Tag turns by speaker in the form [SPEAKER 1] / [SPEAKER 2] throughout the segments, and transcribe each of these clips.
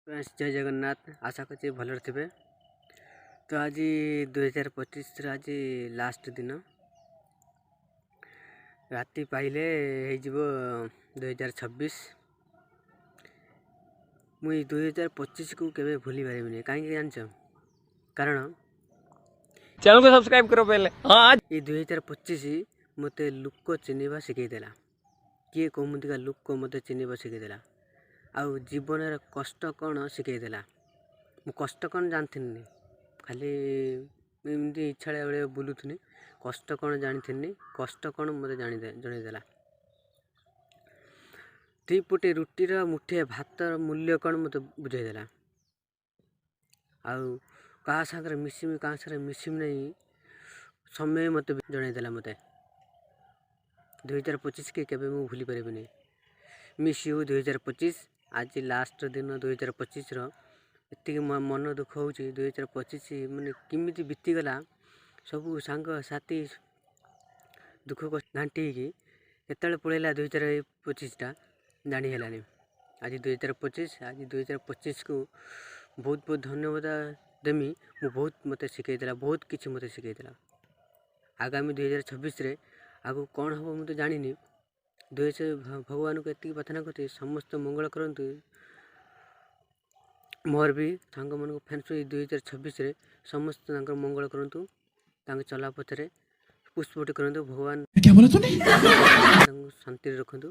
[SPEAKER 1] Friends, ଜୟ ଜଗନ୍ନାଥ। ଆଶା କରୁଛି ଭଲରେ ଥିବେ। ତ ଆଜି 2025ର ଆଜି ଲାଷ୍ଟ ଦିନ। ରାତି ପାଇଲେ ହେଇଯିବ 2026। ମୁଁ ଏଇ 2025କୁ କେବେ ଭୁଲି ପାରିବିନି। କାହିଁକି ଜାଣିଛ? କାରଣ
[SPEAKER 2] चैनल को सब्सक्राइब करो पहले। हाँ।
[SPEAKER 1] ଏଇ 2025 ମୋତେ ଲୋକ ଚିହ୍ନିବା ଶିଖେଇଦେଲା। କିଏ କେମିତିକା ଲୋକ ମୋତେ ଚିହ୍ନିବା ଶିଖେଇଦେଲା ଆଉ ଜୀବନରେ କଷ୍ଟ କ'ଣ ଶିଖେଇଦେଲା। ମୁଁ କଷ୍ଟ କ'ଣ ଜାଣିଥିନି, ଖାଲି ଏମିତି ଇଚ୍ଛାଳିଆ ଭଳିଆ ବୁଲୁଥିନି। କଷ୍ଟ କ'ଣ ଜାଣିଥିନି, କଷ୍ଟ କ'ଣ ମୋତେ ଜଣେଇଦେଲା। ଦୁଇ ପଟେ ରୁଟିର, ମୁଠେ ଭାତର ମୂଲ୍ୟ କ'ଣ ମୋତେ ବୁଝେଇଦେଲା। ଆଉ କାହା ସାଙ୍ଗରେ ମିଶିମି, କାହା ସାଙ୍ଗରେ ମିଶିମି ନାହିଁ, ସମୟ ମୋତେ ଜଣେଇଦେଲା। ମୋତେ 2025କି କେବେ ମୁଁ ଭୁଲି ପାରିବିନି। Miss you 2025। ଆଜି ଲାଷ୍ଟ ଦିନ 2025ର। ଏତିକି ମନ ଦୁଃଖ ହେଉଛି, 2025 ମାନେ କେମିତି ବିତିଗଲା। ସବୁ ସାଙ୍ଗସାଥି ଦୁଃଖ କଷ୍ଟ ଘାଣ୍ଟି ହେଇକି କେତେବେଳେ ପଳେଇଲା 2025ଟା ଜାଣି ହେଲାନି। ଆଜି 2025। ଆଜି 2025କୁ ବହୁତ ବହୁତ ଧନ୍ୟବାଦ ଦେମି ମୁଁ। ବହୁତ ମୋତେ ଶିଖେଇଦେଲା, ବହୁତ କିଛି ମୋତେ ଶିଖେଇଦେଲା। ଆଗାମୀ 2026ରେ ଆଗକୁ କ'ଣ ହେବ ମୁଁ ତ ଜାଣିନି। ଭଗବାନଙ୍କୁ ଏତିକି ପ୍ରାର୍ଥନା କରୁଛି, ସମସ୍ତେ ମଙ୍ଗଳ କରନ୍ତୁ। ମୋର ବି ସାଙ୍ଗମାନଙ୍କୁ, ଫ୍ରେଣ୍ଡସ୍, 2026ରେ ସମସ୍ତେ ତାଙ୍କର ମଙ୍ଗଳ କରନ୍ତୁ। ତାଙ୍କ ଚଲା ପଥରେ ପୁଷ୍ପଟି କରନ୍ତୁ ଭଗବାନ।
[SPEAKER 3] क्या बोला तूने?
[SPEAKER 1] ତାଙ୍କୁ ଶାନ୍ତିରେ ରଖନ୍ତୁ।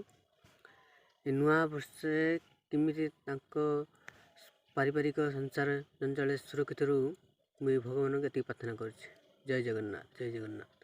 [SPEAKER 1] ଏ ନୂଆ ବର୍ଷରେ କେମିତି ତାଙ୍କ ପାରିବାରିକ ସଂସାର ଜଞ୍ଜାଳରେ ସୁରକ୍ଷିତ ରହୁ, ମୁଁ ଏଇ ଭଗବାନଙ୍କୁ ଏତିକି ପ୍ରାର୍ଥନା କରୁଛି। ଜୟ ଜଗନ୍ନାଥ, ଜୟ ଜଗନ୍ନାଥ।